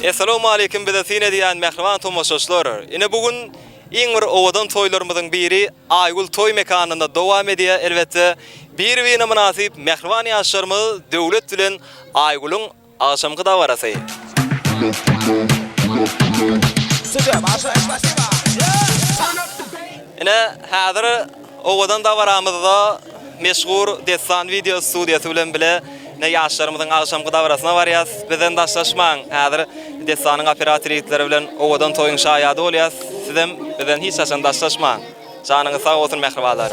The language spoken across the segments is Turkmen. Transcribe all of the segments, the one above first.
Essalawmaleýkim bize syn edýän mähriban tomaşaçylar! Ine bu gün iň bir owadan toýlarymyzyň biri Aýgül toý mekanynda dowam edýär. Elbetde bir-birine mynasyp mähriban ýaşlarymyz Döwlet bilen Aýgülüň Agşamky dabarasy. Ine, häzir owadan dabaramyzda meşhur Dessan wideo studiýasy bilen bile ine ýaşlarymyzyň agşamky dabarasyna barýas. Bizden daşlaşmaň, häzir Dessanyň operator ýigitleri bilen owadan toýuň şaýady bolýas. Sizem bizden hiç haçan daşlaşmaň. Janyňyz sag bolsun mähribanlar.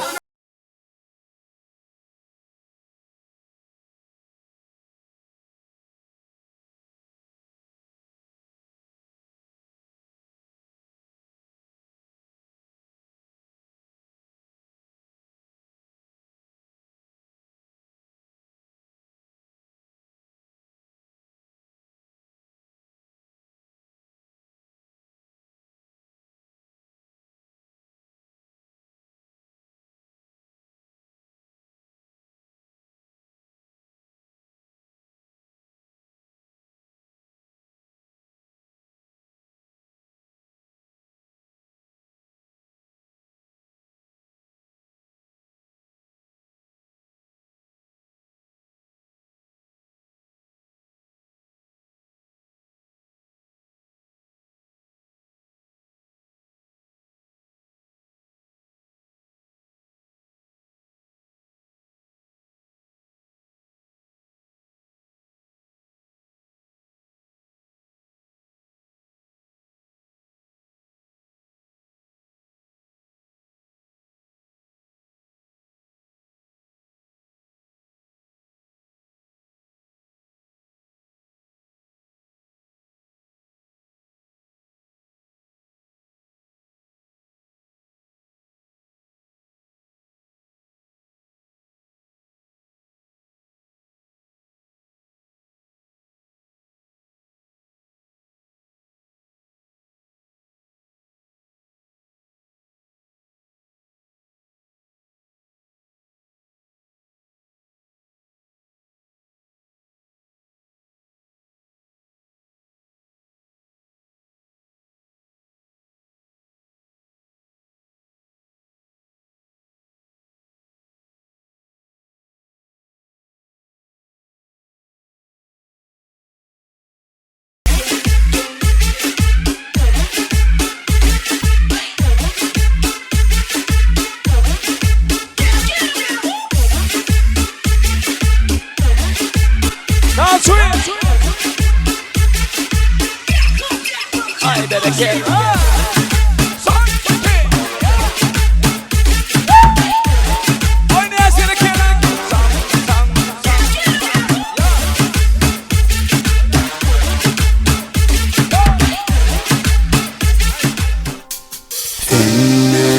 Sende,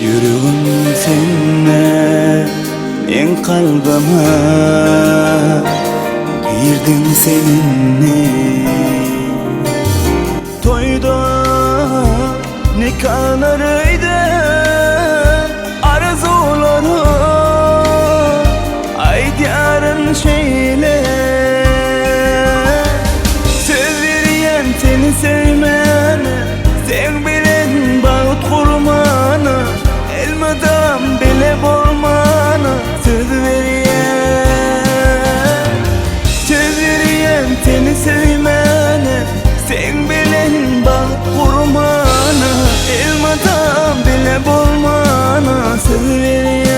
ýüregim sende, meň kalbyma girdiň sen indi. Toýda, nikalar öýde, arzuwlara aýdýaryn şeýle. Söz berýän seni söýmäne, Seň bilen bagt gurmana, Elmydam bile bolmana söz berýän. Söz berýän seni söýmäne, Seň bilen bagt gurmana, Elmydam bile bolmana söz berýän.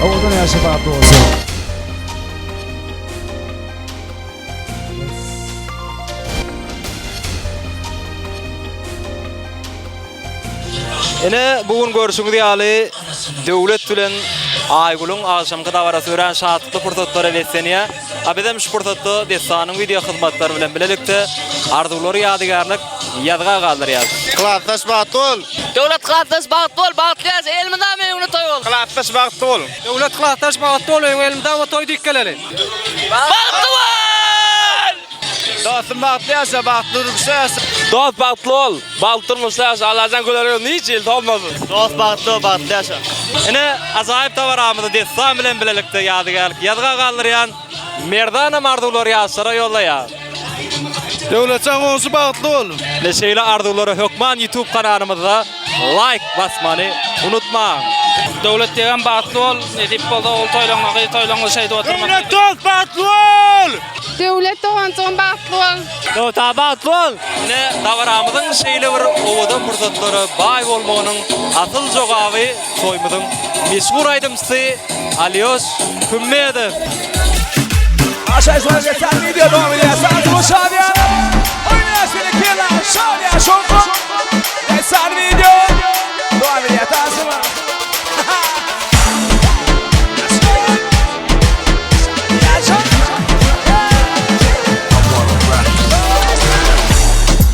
Owadan ýaşa bagtly bolsun. Ine, bu gün görşüňiz ýaly. Döwlet bilen Aýgülüň agşamky dabarasy örän şatlykly pursatlara beslenýär. A bizem şu pursatda Dessanyň wideo hyzmatlary bilen bilelikde arzuwlary ýadygärlik ýazga galdyrýarys. Klasdaş bagtly bol! Döwlet klasdaş bagtly bol, bagtly ýaşa, elmydama öňüňde toý bolsun! Klasdaş bagtly bol! Döwlet klasdaş bagtly bol, öňüňe elmydama toý diýip geleli! Bagtly bol! Dostum bagtly ýaşa, bagtly durmuşda ýaşa! Dost bagtly bol, bagtly durmuşda ýaşa, Allajan güler ýüzüni hiç hili solmasyn! Dost bagtly bol, bagtly ýaşa! Ine, ajaýyp dabaramyzy dessan bilen bilelikde ýadygärlik ýazga galdyrýan Merdanam arzuwlary ýaşlara ýollaýar. Döwletjan goňşy bagtly bol! Ine şeýle arzuwlara hökman YouTube kanalymyzda laýk basmany unutmaň! Döwlet ýegem bagtly bol, nesip bolsa ogul toýlaňda, gyz toýlaňda şeýdip oturmak. Döwlet dost bagtly bol! Döwlet doganjygym bagtly bol! Döwlet aga bagtly bol! Ine dabaramyzyň şeýle bir owadan pursatlara baý bolmagynyň asyl jogaby toýumyzyň meşhur aýdymçysy Alýoş Hümmedow. Aşaýyşlar geçen video dowam edýär. Satymy şadyýan. Oýnaýar seni kela şadyýan şowhun. Dessan video dowam edýär. Tansyma.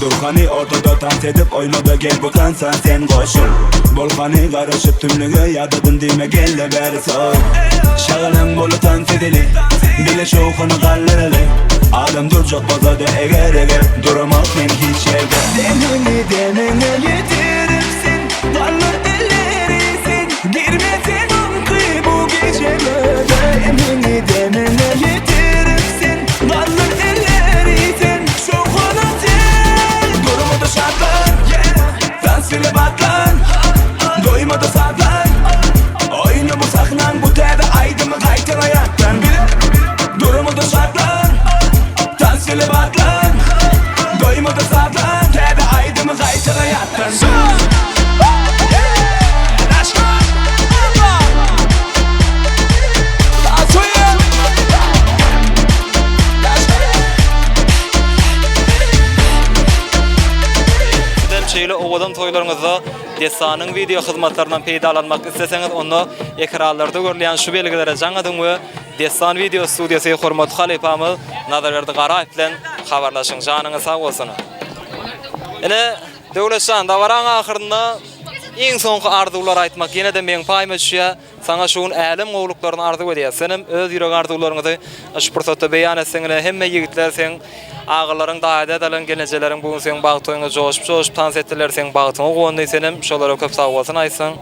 Dur hany ortada tans edip oýnada gel bu tansa sen goşul Bol hany garaşyp tümlüge ýadadym diýme gelle bäri sor Şagalaň bolu tans edeli Bile şowhuny galdyraly Adam durjak bolsada eger eger Duramok men hiç ýerde Demimi demiňe ýetirip sen Galdyr elleri sen Girme sen umky bu gije Demimi demiňe ýetirip sen Galdyr elleri sen Şowhuna sen Durmada şatlan Dans bile batlan Doýmada sazlan Oýna bu sahnaň bu täze aýdymy gaýtala ýatdan Bile Durmada şatlan Tans bile batlan Doýmada sazlan Täze aýdymy gaýtala ýatdan Sizem şeýle owadan toýlaryňyzda Dessanyň wideo hyzmatlaryndan peýdalanmak isleseňiz onda ekranlarda görülýän şu belgilere jaň ediň we Dessan wideo studiýasy hormatly halypamyz Nazarberdi Garaýew bilen habarlaşyň. Janyňyz sag bolsun. Ine, Döwletjan, dabaraň ahyrynda iň soňky arzuwlary aýtmak ýene-de meň paýyma düşýär. Saňa şu gün älem gowulyklaryny arzuw edýäs. Senem öz ýürek arzuwlaryňyzy şu pursatda beýan etseň ine hemme ýigitler seň agalaryň, daýy-dädeleň, gelnejeleriň bu gün seň bagt toýuňa joşup-joşup tans etdiler, seň bagtyňa guwandy, senem şolara köp sagbolsun aýtsaň.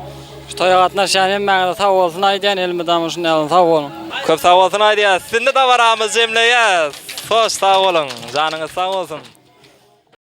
Şu toýa gatnaşýan hemmäňize sagbolsun aýdýan, elmydama şunday ýaly sag boluň. Köp sagbolsun aýdýas. Indi dabaramyzy jemleýäs. Hoş sag boluň. Janyňyz sag bolsun.